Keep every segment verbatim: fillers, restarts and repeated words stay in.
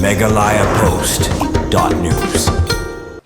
Meghalaya Post dot news.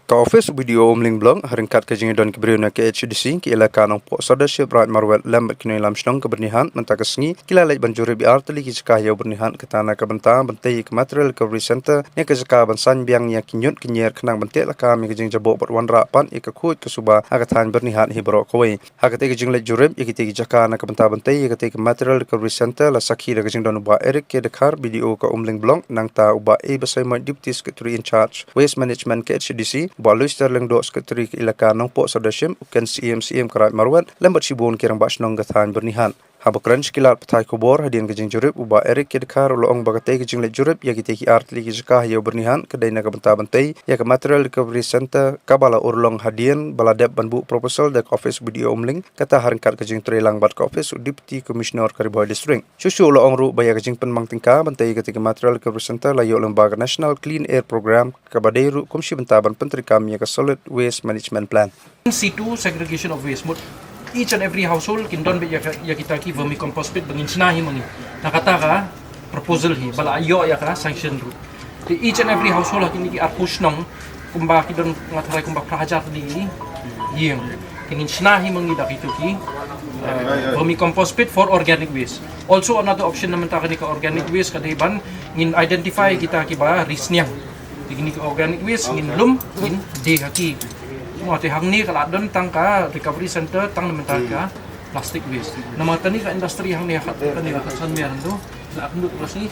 Ka office B D O Umling Block, ha ryngkat ka jingdon ki briew na K H A D C, ki elaka Nongpoh Sardar Ship Raid Marwet lem bad ki nongïalam shnong ka Byrnihat mynta ka sngi ki la leit ban jurip ïa artylli ki jaka ïa u Byrnihat, kata na ka bynta ban tei ïa ka Material Recovery Centre, ne ka jaka ban saiñ biang ïa ki ñiut ki ñier khnang ban teh lakam ïa ka jingjaboh bad wanrah pat ïa ka khuid ka suba ha ka thaiñ Byrnihat hi baroh kawei. Ha katei ka jingleit jurip ïa kitei ki jaka na ka bynta ban tei ïa katei ka Material Recovery Centre, la sakhi da ka jingdon u Bah Eric K Dkhar, B D O ka Umling Block, nangta u Bah A Basaiawmoit, Deputy Secretary in Charge Waste Management K H A D C, u Bah Luister Lyngdoh, Secretary ka elaka Nongpoh Sardar Ship, u Ken Syiem, Syiem ka Raid Marwet, lem bad shibun ki rangbah shnong ka thaiñ Byrnihat. Haba kren sha ki lad pathai khubor hadien ka jingjurip, u Bah Eric K Dkhar u la ong ba katei ka jingleit jurip ïa kitei ki artylli ki jaka ïa u Byrnihat ka dei na ka bynta ban tei ïa ka Material Recovery Centre kaba la urlong hadien ba la dep ban buh proposal da ka office B D O Umling, kata ha ryngkat ka jingtreilang bad ka office u Deputy Commissioner ka Ri Bhoi District. Shuh shuh u la ong ruh ba ïa ka jingpynbang tyngka ban tei ïa katei ka Material Recovery Centre la ïoh lyngba ka National Clean Air Programme, kaba dei ruh kum shi bynta ban pyntreikam ïa ka Solid Waste Management Plan. In situ segregation of waste. Mut each and every household kin don beit ïa ka, ïa kita ki vermicompost pit ba ngin shna hi ma ngi. Na kata ka proposal hi ba la ïoh ïa ka sanction ruh. Te each and every household ha kine ki arphew shnong kumba ki don, nga tharai kumba phra hajar tylli ki ïing. Te ngin shna hi ma ngi da kito ki, uh, vermicompost pit for organic waste. Also another option na mynta kane ka organic waste ka dei ban ngin identify kita kiba ri sniang. Te kine ki organic waste ngin lum, ngin die ha ki. Mo, te hangne ka la don tang ka recovery centre tang na mynta ka plastic waste. Namar kane ka industry hangne ha, kane ha San Mian tu, la akun duk plastic.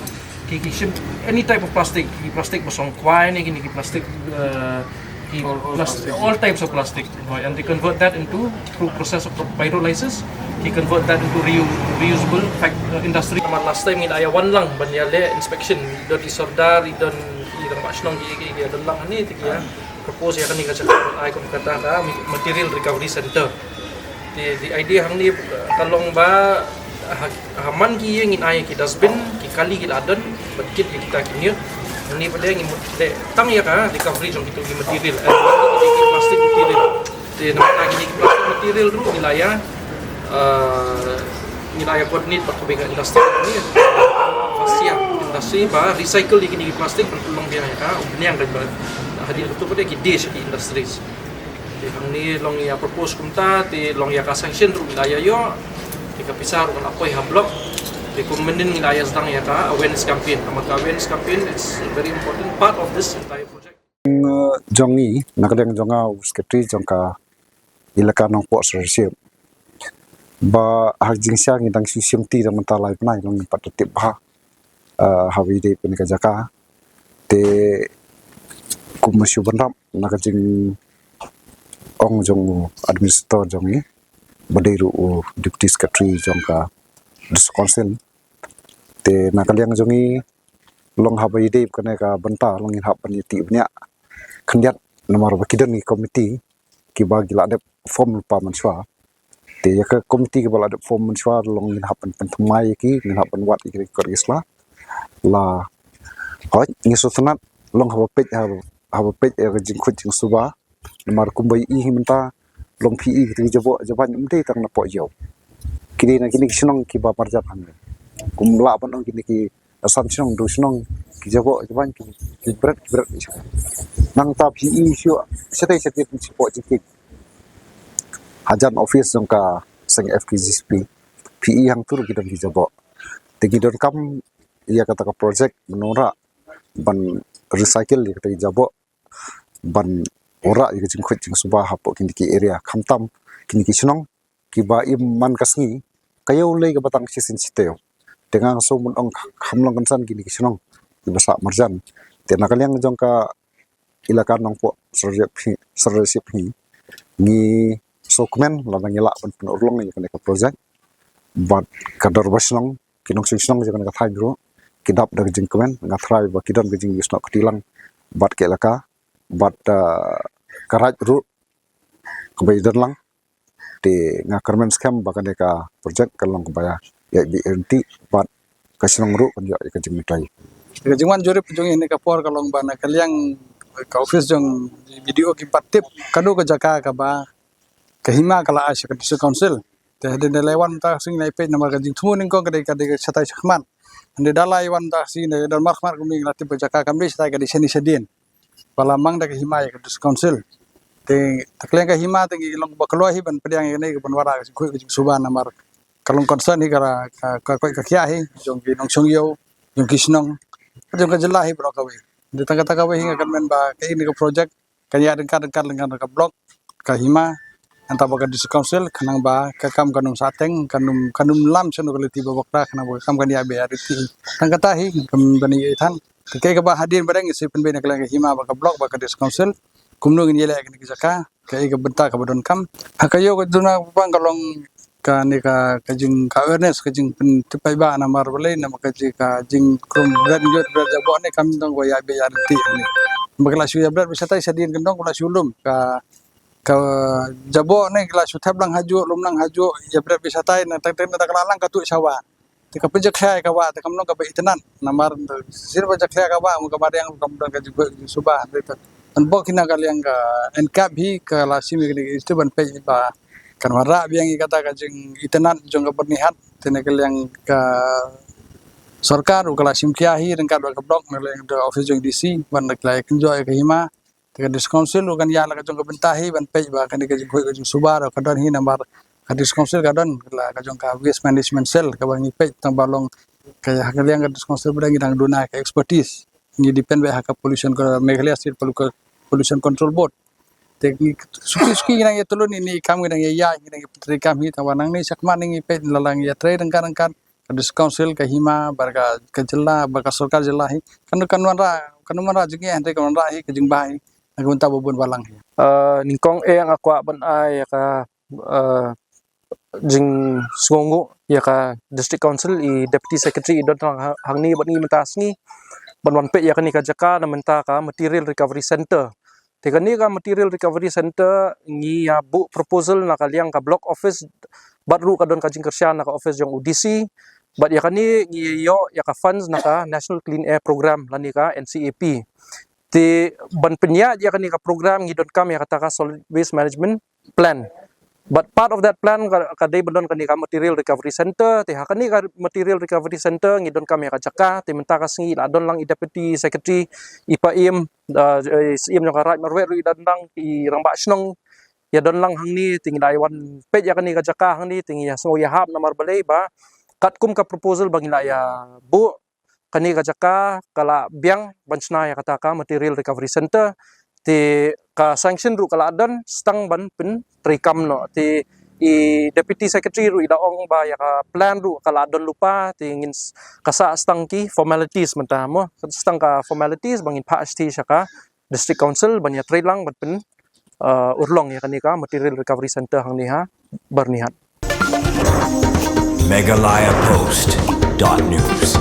Ki, ki shim any type of plastic, ki plastic ba song kwai ne, kine ki plastic, uh, ki plastic, all types of plastic. Right, and they convert that into, through process of pyrolysis, they convert that into reu-, reusable fac-, uh, industry. Namar last time ngi la ïa wan lang ban ïa leh inspection, don i sordar, i don i rangbah shnong ki, ki, ki don lang hangne, te ki ïa propose ïa kane ka jaka ai kum kata ka material recovery centre. Te the idea hangne, uh, ka long ba ha, ha man ki ïing ngin ai ki dustbin, ki kali ki la don, ban kit ïa kita ki ñiut. Hangne pat de ngin mut de tang ïa ka recovery jong kito ki material. Eh, ki plastic material. Te namar kine ki plastic material ruh ngi la ïa, eh, ngi la ïa coordinate bad kawei ka industry ni. Plastic industry ba recycle ïa kine ki plastic ban pynlong biang ïa ka, um, bniang ba hadien tu pat de ki die sha ki industries. Te hangne long ïa propose kumta, te long ïa ka sanction ruh ngi la ïa ïoh. Te ka pisa ruh ka la poi ha block. Te kum mynnin ngi la ïa sdang ïa ka awareness campaign. Namar ka awareness campaign, it's a very important part of this entire project. Jong ngi, na ka liang jong nga u secretary jong ka elaka Nongpoh Sardar Ship, ba ha ka jingshisha ngi dang shu shim ti da mynta lai bnai, long ngim pat da tip bha, eh, haba ïadei bad kane ka jaka. Te kumba shu bynrap na ka jingong jong u administrator jong ngi, ba dei ruh u deputy secretary jong ka district council. Te na ka liang jong ngi, long haba ïadei bad kane ka bynta, long ngin hap ban ïa tih bniah khyndiat, namar ba ki don ki committee kiba ki la dep form lypa mynshuwa. Te ïa ka committee kiba la dep form mynshuwa, long ngin hap ban pynthymmai ïa ki, ngin hap ban wad ïa ki kot ki sla. La, hooid, ngi sngewtynnat, long haba peit, haba, haba peit ïa ka jingkhuid jingsuba. Namar kumba i hi mynta, long phi i kito ki jaboh jaban ym dei tang na Pohïew. Ki dei na kine ki shnong kiba marjan hangne. Kum lah ban ong kine ki san shnong, hynriew shnong, ki jaboh jaban ki, ki bret, ki bret. Nangta phi i shuh shatei shatei phi shu pok jingkieng. Hajan office jong ka seng F K G C P. Phi i hangtu ruh ki don ki jaboh. Te ngi donkam ïa kata ka project ban wanrah ban recycle ïa kata ki jaboh, ban wanrah ïa ka jingkhuid jingsuba hapoh kine ki area, khamtam kine ki shnong kiba im man ka sngi ka ïew lei kaba tang shisien shitaïew. Te nga sngew ban ong kham long kynsan kine ki shnong kiba sah marjan. Te na ka liang jong ka elaka Nongpoh Sardar Ship hi, Sardar Ship hi, ngi sngewkmen lada ngi lah ban pynurlong ïa kane ka project. Bad ka dorbar shnong, ki nongshong shnong jong kane ka thaiñ ruh ki dap da ka jingkmen, nga tharai ba ki don ka jingïasnoh kti lang bad ka elaka bad, ah, ka raid ruh kaba ïadon lang. Te nga kyrmen skhem ba kane ka project kan long kaba ïa, ïa bit lynti bad ka shnong ruh kan ïoh ïa ka jingmyntoi. Ka jingwan jurip jong ngi ha kane ka por ka long ba na ka liang ka office jong B D O kim pat tip kano ka jaka kaba ka hima ka la ai sha ka district council. Te hadien da la wan mynta ka sngi la peit namar ka jingthmu nyngkong ka dei, ka dei ka shatai shakhmat. Hynrei da la wan da shi ne da mar khmat kumne la tip ba jaka kam dei shatai, ka dei shane shadien. Ba la mang da ka hima ïa ka District Council. Te, te ka liang ka hima te ngi long ba kloi hi ban pdiang ïa kane, ka ban wanrah ka jingkhuid ka jingsuba namar ka long concern hi ka, ka, ka koit ka khiah hi jong ki nongshong ïew, jong ki shnong, jong ka jylla hi baroh kawei. Hynrei tang kata kawei hi nga kyrmen ba kaei kane ka project kan ïaid ryngkat ryngkat lem bad ka block, ka hima, nangta bad ka District Council, khnang ba ka kam kan ym sahteng, kan ym, kan ym lam shano ka lynti ba bakla, khnang ba ka kam kan ïaid beit ïaid ryntih. Tang kata hi, kam ban ïa than. Te kaei kaba hadien ba dang ngi sa pynbeit na ka liang ka hima bad ka block bad ka District Council, kumno ngin ïaleh ïa kane ka jaka, kaei ka bynta kaba donkam. Ha ka ïew ka duna ba ka long kane ka, ka jing, ka awareness, ka jingpyntip paidbah namar balei, namar ka jing, ka jingkrum bret, ïoh bret jaboh ne kam dang ko ïa beit ïa ryntih ne. Ba ka la shu ïa bret beit shatai, shadien kyndong ka la shu lum, ka, ka jaboh ne ka la shu thep lang hajuh, lum lang hajuh, ïa bret beit shatai, na tang tang na ka la lang ka tuh sha wah. Te ka pynjakhlia ïa ka wah, te kam long kaba itynnad. Namar shisien ba jakhlia ka wah, ka mariang kam don ka jingkhuid jingsuba, te. Ban bok hi na ka liang ka N CAP hi, ka la shim ïa kane ka initiative ban peit ba kan wanrah biang ïa kata ka jingitynnad jong ka Byrnihat. Te na ka liang ka sorkar ruh ka la shim khia hi ryngkat bad ka block, na ka liang ka office jong D C, ban da ka la ïa kynjoh ïa ka hima. Te ka District Council ruh kan ïa la ka jong ka bynta hi ban peit ba kane ka jingkhuid ka jingsuba ruh ka don hi namar ka District Council ka don la ka jong ka waste management cell, kaba ngi peit tang ba long ka, ha ka liang ka District Council ba dang ngi dang duna ka expertise. Ngi depend beit ha ka pollution, ka Meghalaya State Pollu-, Pollution Control Board. Te ngi suki suki ngi dang ïa tylli ïa kane ka kam, ngi dang ïa ïa, ngi dang ïa pyntrei kam hi, tang ba nangne shakhmat ngi peit la la ngi ïa trei ryngkat ryngkat ka District Council, ka hima, bad ka, ka jylla, bad ka sorkar jylla hi. Kan, kan wanrah, kan wanrah jingeh, hynrei kan wanrah hi ka jingbha hi na ka bynta ba bun balang hi. Uh, nyngkong eh nga kwah ban ai ïa ka, uh, jingsngewnguh ïa ka District Council, i Deputy Secretary i don lang ha-, hangne bad ngi mynta sngi ban wan peit ïa kane ka jaka na bynta ka Material Recovery Centre. Te kane ka Material Recovery Centre ngi ïa buh proposal na ka liang ka block office, bad ruh ka don ka jingkyrshan na ka office jong u D C, bad ïa kane ngi ïoh ïa ka funds na ka National Clean Air Program lane ka N C A P. Te ban pynïaid ïa kane ka program ngi donkam ïa kata ka solid waste management plan. But part of that plan ka, ka dei ban don kane ka Material Recovery Centre, te ha kane ka Material Recovery Centre ngi donkam ïa ka jaka, te mynta ka sngi la don lang i Deputy Secretary, i Paiem, uh, i Syiem jong ka Raid Marwet ruh i don lang, i Rangbah Shnong ïa don lang hangne, te ngi la ïa wan peit ïa kane ka jaka hangne, te ngi ïa sngew ïahap namar balei ba katkum ka proposal ba ngi la ïa buh, kane ka jaka ka la biang ban shna ïa kata ka Material Recovery Centre. Te ka sanction ruh ka la don, sa tang ban pyntreikam noh. Te i Deputy Secretary ruh i da ong ba ïa ka plan ruh ka la don lypa, te ngin s-, ka sa sa tang ki formalities mynta mo, sa tang ka formalities ba ngin phah sha ka District Council ban ïa trei lang ban pyn, uh, urlong ïa kane ka Material Recovery Centre hangne ha Byrnihat. Meghalaya Post dot news.